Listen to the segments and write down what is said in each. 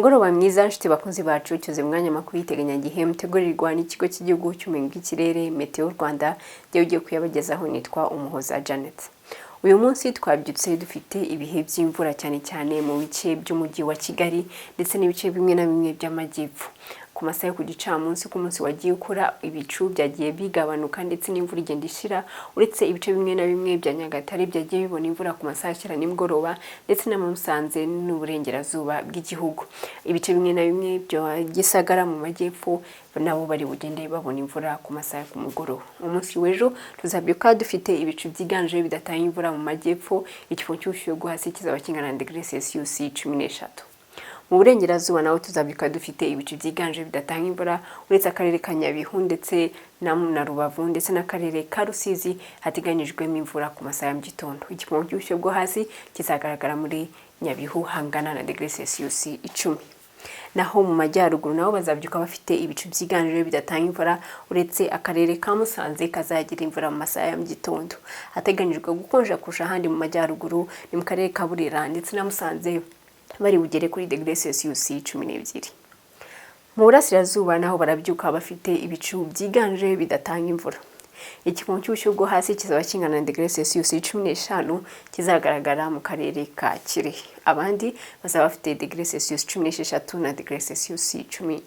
Umugoroba mwiza, nshuti bakunzi bacu. Cyuze mwanya makuru y'iteganyagihe mutegurirwa n'ikigo cy'igihugu cy'ubumenyi bw'ikirere, Meteo Rwanda. Njyewe ugiye kuyabagezaho nitwa Umuhoza Janet. Uyu munsi twabyutse dufite ibihe by'imvura, cyane cyane mu bice by'umujyi wa Kigali ndetse n'ibice bimwe na bimwe by'amajyepfo. Ku masaha yo ku gicamunsi, ku munsi wagiye ukora, ibicu byagiye bigabanuka ndetse n'imvura igenda ishira, uretse ibice bimwe na bimwe bya Nyagatare byagiye bibona imvura ku masaha ashyira nimugoroba, ndetse na Musanze n'uburengerazuba bw'igihugu. Ibice bimwe na bimwe bya Gisagara mu majyepfo nabo bari bugende babona imvura ku masaha yo ku mugoroba. Umunsi w'ejo tuzabyuka dufite ibicu byiganje bidatanga imvura mu majyepfo. Igipimo cy'ubushyuhe bwo hasi kizaba kingana na degere Celsius 13. Mu burengerazuba naho tuzabyuka dufite ibicu byiganje bidatanga imvura, uretse akarere ka Nyabihu ndetse na Rubavu ndetse n'akarere ka Rusizi hateganyijwemo imvura ku masaha ya mu gitondo. Igipimo cy'ubushyuhe bwo hasi kizagaragara muri Nyabihu hangana na degere Celsius 10. Naho mu majyaruguru nabo bazabyuka bafite ibicu byiganje bidatanga imvura, uretse akarere ka Musanze kazagira imvura mu masaha ya mu gitondo. Hateganyijwe gukonja kurusha ahandi mu majyaruguru ni mu karere ka Burera ndetse na Musanze, bari bugere kuri degere Celsius 12. Mu burasirazuba naho barabyuka bafite ibicu byiganje bidatanga imvura. Igipimo cy'ubushyuhe bwo hasi kizaba kingana na degere Celsius 15, kizagaragara mu karere ka Kirehe. Abandi bazaba bafite degere Celsius 16 na degere Celsius 17.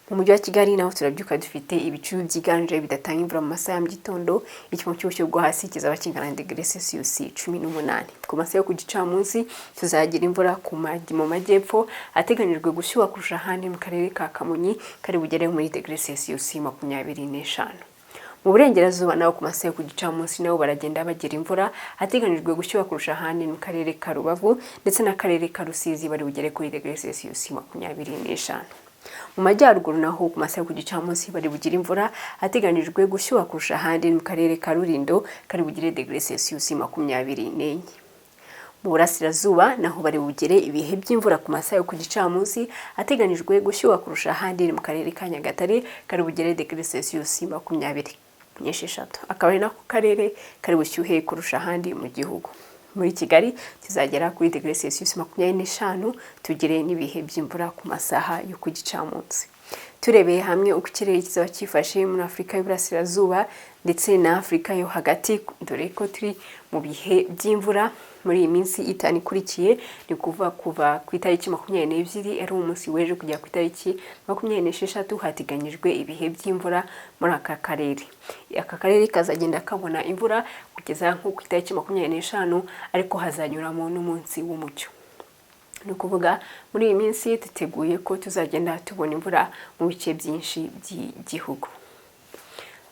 Mu mujyi wa Kigali naho turabyuka dufite ibicu byiganje bidatanga imvura mu masaha ya mu gitondo. Igipimo cy'ubushyuhe bwo hasi kizaba kingana na degere Celsius 18. Ku masaha yo ku gicamunsi tuzagira imvura mu majyepfo. Ateganyijwe gushyuha kurusha ahandi mu karere ka Kamonyi, kari bugere muri degere Celsius 25. Mu burengerazuba naho ku masaha yo ku gicamunsi nabo baragenda bagira imvura. Ateganyijwe gushyuha kurusha ahandi mu karere ka Rubavu ndetse n'akarere ka Rusizi, bari bugere kuri degere Celsius 25. Mu majyaruguru naho ku masaha yo ku gicamunsi bari bugire imvura. Ateganijwe gushyuha kurusha ahandi mu karere ka Rulindo, kari bugire degere Celsius 24. Mu burasirazuba naho bari bugere ibihe by'imvura ku masaha yo ku gicamunsi. Ateganijwe gushyuha kurusha ahandi mu karere ka Nyagatare, kari bugere degere Celsius 26, akaba ari nako karere kari bushyuhe kurusha ahandi mu gihugu. Muri Kigali tuzagera kuri degere Celsius 25, tugire n'ibihe by'imvura ku masaha yo ku gicamunsi. Turebeye hamwe uko ikirere kizaba cyifashe muri Afurika y'Iburasirazuba ndetse na Afurika yo hagati, dore ko turi mu bihe by'imvura muri iyi minsi 5 ikurikiye, ni kuva ku itariki 22, ari umunsi w'ejo, kugera ku itariki 26, hateganyijwe ibihe by'imvura muri aka karere. Aka karere kazagenda kabona imvura kugeza nko ku itariki 25, ariko hazanyuramo n'umunsi w'umucyo. Ni ukuvuga muri iyi minsi duteguye ko tuzagenda tubona imvura mu bice byinshi by'igihugu.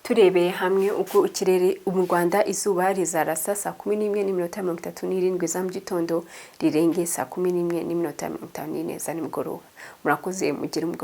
Turebeye hamwe uko ikirere mu Rwanda, izuba rizarasa saa 11:37 za mu gitondo, rirenge saa 11:54 za nimugoroba. Murakoze, mugire umugoroba.